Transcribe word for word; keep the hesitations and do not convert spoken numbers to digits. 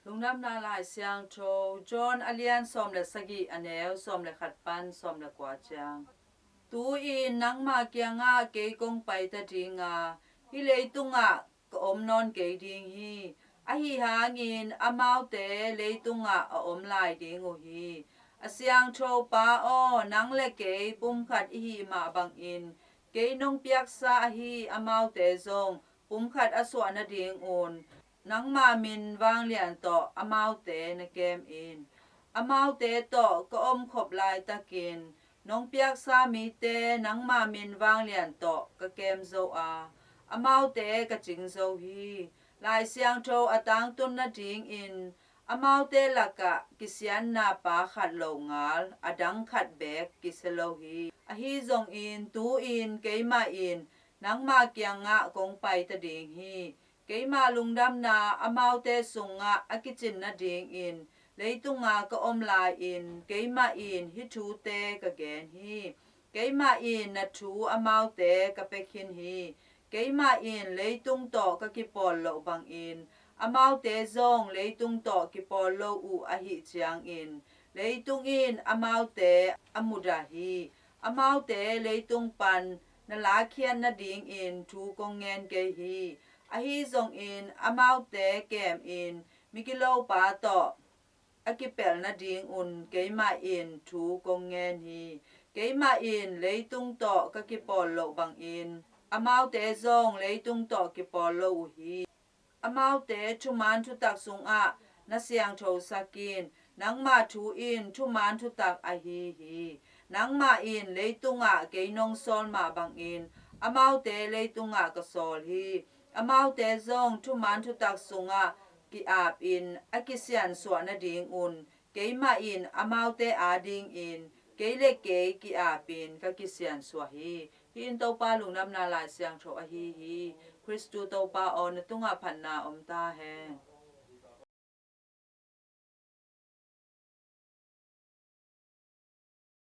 Lungdamna Lai Siangtho, John a lian sawm le sagih, a neu sawm le khat pan sawm le kua ciang. Tu-in nangma kiangah kei kong paita dinga, hih leitungah ka om nawn kei ding hi. Ahi hangin amaute leitungah a om lai ding uh hi. A siangtho Pa aw, nang le kei pumkhat i hih mah bangin, kei nong piaksa ahi amaute zong pumkhat a suah nadingun, nangma min vanglian tawh amaute na kem in. Amaute tawh ka omkhop laitakin, nong piaksa mite nangma min vanglian tawh ka kem zo a, amaute ka cing zo hi. Lai Siangtho a tangtun nadingin, amaute lakah kisiatna pa khat longal a dang khat beek kisia lo hi. Ahi zongin tu-in keimah in nangma kiangah kong paita ding hi. Keima lungdamna amaute sungah a kicin nadingin, leitunga ka om lai-in keimah in hih thute ka gen hi. Keimah in na thu amaute ka pia khin hi. Keimah in leitung tawh ka kipawl loh bangin, amaute zong leitung tawh kipawl lo uh ahih ciangin, leitung in amaute a mudah hi. Amaute leitung pan na lakkhiat nadingin thu kong ngen kei hi. Ahi zongin amaute kemin migilopa tawh a kipelh nadingun keimah in thu kong ngen hi. Keimah in leitung tawh ka kipawl loh bangin, amaute zong leitung tawh kipawl lo uh hi. Amaute thuman thutak sungah na siangthosak in. Nangma thu in thuman thutak ahi hi. Nangmah in leitungah kei nong sawl mah bangin, amaute leitungah ka sawl hi. Amaute zong thuman thutak sungah ki-apin a kisiansuah nadingun, keimah in amaute adingin kei le kei ki-apin ka kisiansuah hi. Hih in Topa Lungdamna Lai Siangtho ahi hi. Khristu Topa aw, na tungah phatna om ta hen.